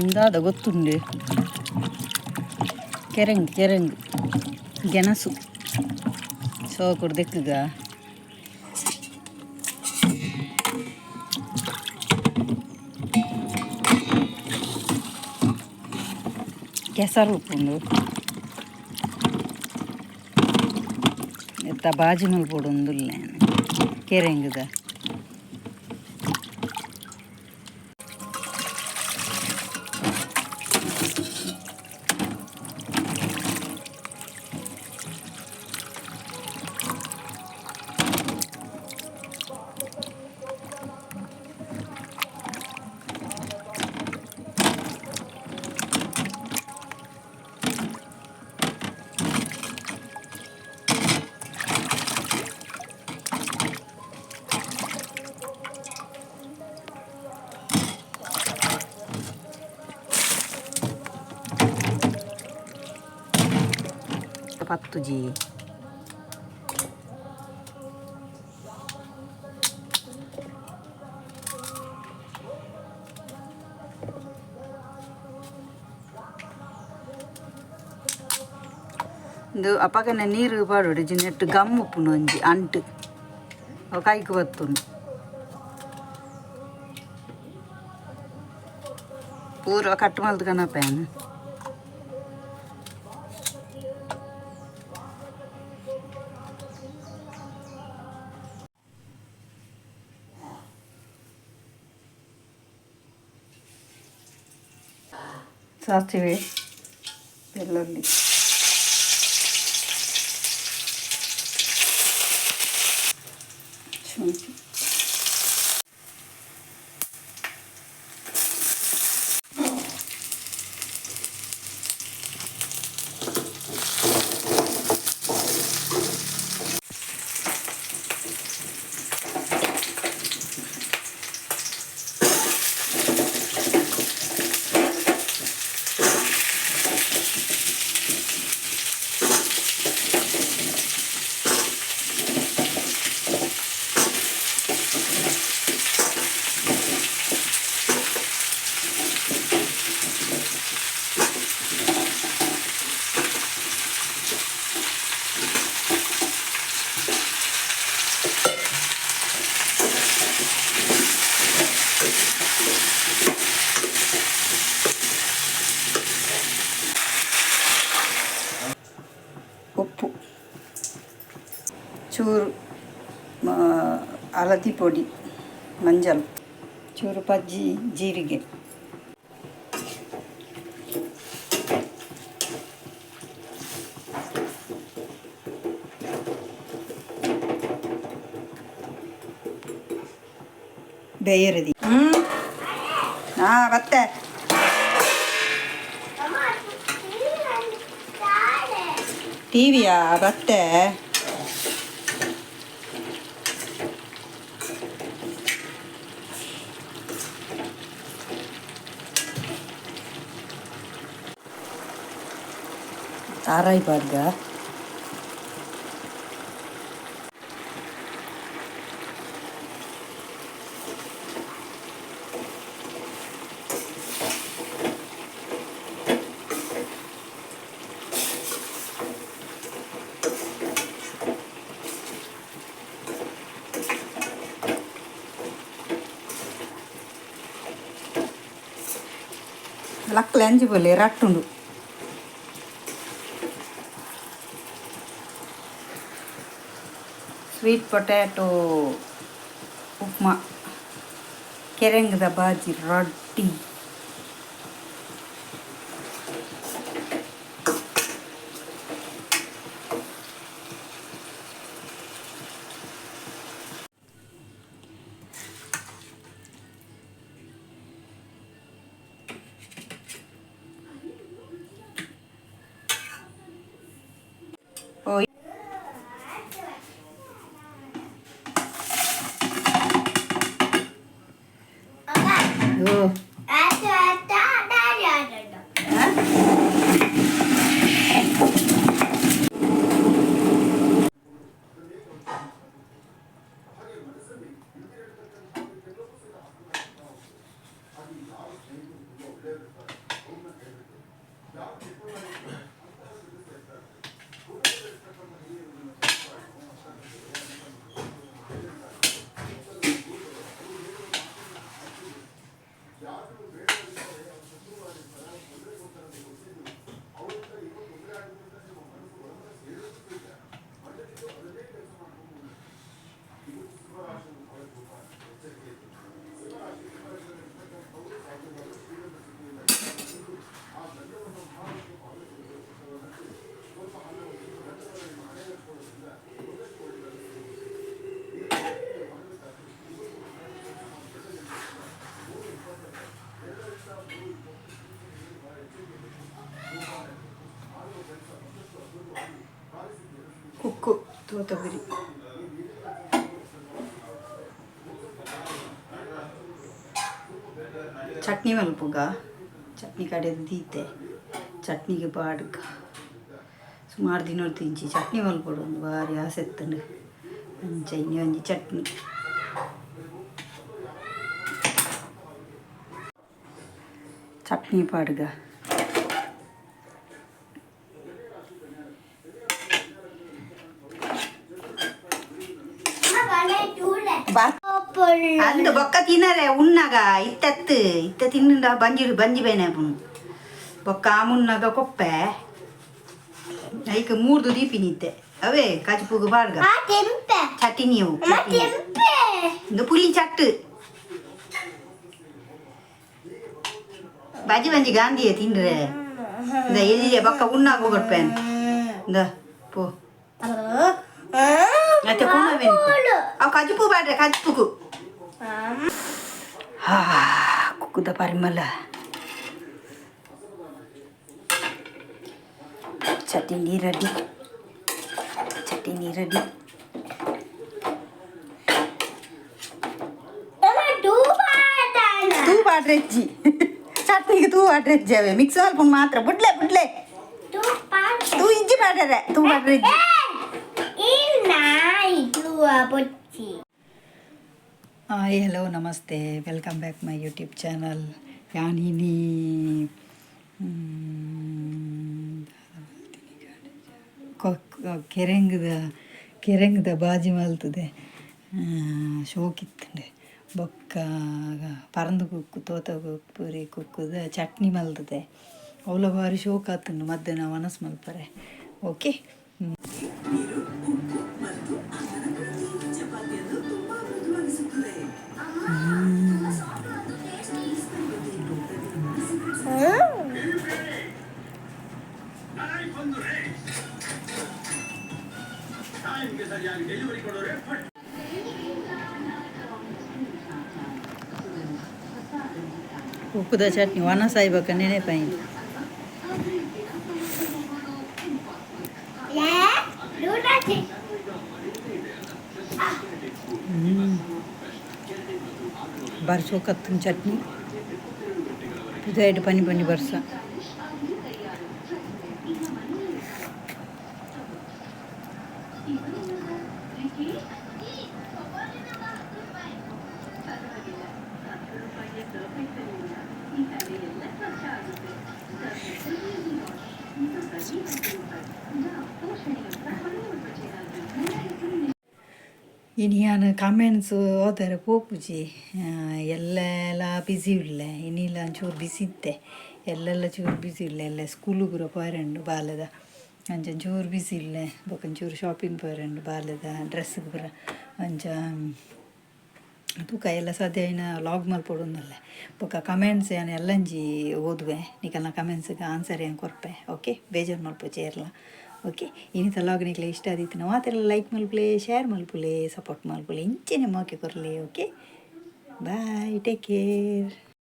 ಇಂದಾದ ಗೊತ್ತುಂಡೆ ಕೆರೆಂಗ್ ಕೆರೆಂಗ್ ಗೆಣಸು ಸೋಕುಡು ದೆಕ್ಕುಗ ಕೆಸರು ಉಪ್ಪುಂಡು ಎತ್ತ ಬಾಜಿ ಮಲ್ಪೊಡು ಕೆರೆಂಗುದ. ಪತ್ತುಜಿ ಇಂದು ಅಪಗನೆ ನೀರು ಪಾಡೋಡು ಜಿನೆಟ್ ಗಮ್ ಉಪ್ಪುಂಡು ಒಂಜಿ ಅಂಟು ಅವು ಕೈಕ್ ಬತ್ತುಂಡು ಪೂರ ಕಟ್ ಮಲ್ತ್ ಕನಪೇನು. ಸಾಸಿವೆ, ಬೆಳ್ಳುಳ್ಳಿ, ಶುಂಠಿ. ಉಪ್ಪು, ಚೂರು ಹಳದಿ ಪೊಡಿ, ಮಂಜಲ್, ಚೂರು ಪಜ್ಜಿ ಜೀರಿಗೆ. ಬೇಯರದಿ. ಹ್ಞೂ ಹಾಂ, ಬತ್ತೆ. ಟಿವಿಯಾ? ಬತ್ತೆ. ತಾರಾಯಿ ಪಾಡ್ಗ. ಲಕ್ಲೆ ಅಂಜಿ ಬೊಲ್ಲೆ ರಟ್ಟುಂಡು. ಸ್ವೀಟ್ ಪೊಟ್ಯಾಟೊ ಉಪ್ಮಾ, ಕೆರೆಂಗದ ಬಾಜಿ, ರೊಟ್ಟಿ. ಓ ಓ. ತೋತಪುರಿ. ಚಟ್ನಿ ಮಲ್ಪುಗ, ಚಟ್ನಿ ಕಡೆದು ದೀತೆ, ಚಟ್ನಿಗೆ ಪಾಡ್ಗ. ಸುಮಾರು ದಿನ ತಿಂಚಿ ಚಟ್ನಿ ಮಲ್ಪೊಡು ಒಂದು ಬಾರಿ ಆಸೆ ಇತ್ತುಂಡು. ಅಂಚ ಇನಿ ಒಂಜಿ ಚಟ್ನಿ. ಚಟ್ನಿ ಪಾಡ್ಗ. ಅಂದು ಬೊಕ್ಕ ತಿನ್ನರೆ ಉಣ್ಣಾಗ ಇತ್ತತ್ತು ಇತ್ತ ತಿನ್ನುಂಡ ಬಂಜಿಡು ಬಂಜಿ ಬೇನೆ ಪುಣು ಬೊಕ್ಕ ಆ ಮುನ್ನಾಗ ಕೊಪ್ಪೆ ಐಕ್ ಮೂರ್ದು ದೀಪಿನಿತ್ತೆ ಅವೇ ಕಜ್ಪುಗು ಬಾಡ್ಗ. ಚಟ್ನಿ ಅವು ಇಂದು ಪುಲಿ ಚಟ್ಟು ಬಜಿ ಬಂಜಿ ಗಾಂಧಿಯೇ ತಿಂಡ್ರೆ ಇಂದ ಎಲ್ಲಿಯ ಬೊಕ್ಕ ಉಣ್ಣಾಗ ಕೊಡ್ಪೇನ್ ಇಂದ ಪೋ ಮತ್ತೆ ಕೋಣವೇನು ಅವು ಕಜ್ಪು ಬಾಡ್ರೆ ಕಜ್ಪುಗು. ಕುಕ್ಕುದ ಪರಿಮಳ. Chutney ready, chutney ready. ತೂ ಪಾಡ್ರೆಜ್ಜಿ ಚಟ್ನಿಗೆ, ತೂ ಪಾಡ್ರೆಜ್ಜಿ. ಅವೇ ಮಿಕ್ಸ್ ಮಲ್ಪುಂಡು ಮಾತ್ರ. ಬುಡ್ಲೆ ಬುಡ್ಲೆ, ತೂ ಇಜ್ಜಿ ಪಾಡರೆ, ತೂ ಪಾಡ್ರೆಜ್ಜಿ. ಹಾಯ್, ಹಲೋ, ನಮಸ್ತೆ, welcome back my YouTube channel. ಯಾನಿನಿ ಕೆರೆಂಗದ ಕೆರೆಂಗದ ಬಾಜಿ ಮಲ್ತದೆ. ಶೋಕಿತ್ತುಂಡು. ಬೊಕ್ಕ ಪರಂದು ಕುಕ್ಕು, ತೋತ ಪುರಿ ಕುಕ್ಕುದ ಚಟ್ನಿ ಮಲ್ತದೆ. ಅವ್ಲ ಬಾರಿ ಶೋಕ್ ಆತುಂಡು ಮಧ್ಯಾಹ್ನ ವನಸ್ ಮಲ್ಪರೆ. ಓಕೆ. ಉಪ್ಪುದ ಚಟ್ನಿ ವನಸ್ ಆಯ್ಬೇಕ ನೆನೆಪಾಯಿ. ಬಾರಿ ಶೋಕತ್ತುಂಡು ಚಟ್ನಿ. ಪಿದಾಯ್ಡ್ ಪನಿ ಪನಿ ಬರ್ಸ. ಇನಿ ಯಾನ್ ಕಮೆಂಟ್ಸ್ ಓದರೆ ಪೋಪುಜಿ. ಎಲ್ಲೆಲ ಬಿಸಿ ಉಲ್ಲೆ. ಇನಿಲ ಒಂಚೂರು ಬಿಸಿ ಇತ್ತೆ. ಎಲ್ಲೆಲ್ಲ ಚೂರು ಬಿಸಿ ಉಲ್ಲೆ. ಎಲ್ಲ ಸ್ಕೂಲು ಪೂರ ಪೋಯೆರೆ ಬಾಲೆದ, ಅಂಚ ಒಂಚೂರು ಬಿಸಿ ಉಲ್ಲೆ. ಬೊಕ ಒಂಚೂರು ಶಾಪಿಂಗ್ ಪೋಯೆರೆ ಬಾಲೆದ ಡ್ರೆಸ್ಗೆ ಪೂರ. ಅಂಚ ತೂಕ ಎಲ್ಲ ಸಾಧ್ಯ ಆಯಿನ ವ್ಲಾಗ್ ಮಲ್ಪೊಡುಂದುಲ್ಲೆ. ಬೊಕ ಕಮೆಂಟ್ಸ್ ಯಾನ್ ಎಲ್ಲಂಜಿ ಓದುವೆ. ನಿಕಲ್ನ ಕಮೆಂಟ್ಸ್ಗೆ ಆನ್ಸರ್ ಯಾನ್ ಕೊರ್ಪೆ. ಓಕೆ, ಬೇಜಾರು ಮಲ್ಪೊಚಿ ಏರ್ಲ. ಓಕೆ, ಇನಿತ ವ್ಲಾಗ್ ನಿಕ್ಲೆ ಇಷ್ಟ ಆದಿತ್ತಿನ ಮಾತೆರ್ಲ ಲೈಕ್ ಮಲ್ಪುಲೆ, ಶೇರ್ ಮಲ್ಪುಲೆ, ಸಪೋರ್ಟ್ ಮಲ್ಪುಲೆ, ಇಂಚೆನೆ ಮೋಕೆ ಕೊರ್ಲೆ. Okay, bye, take care.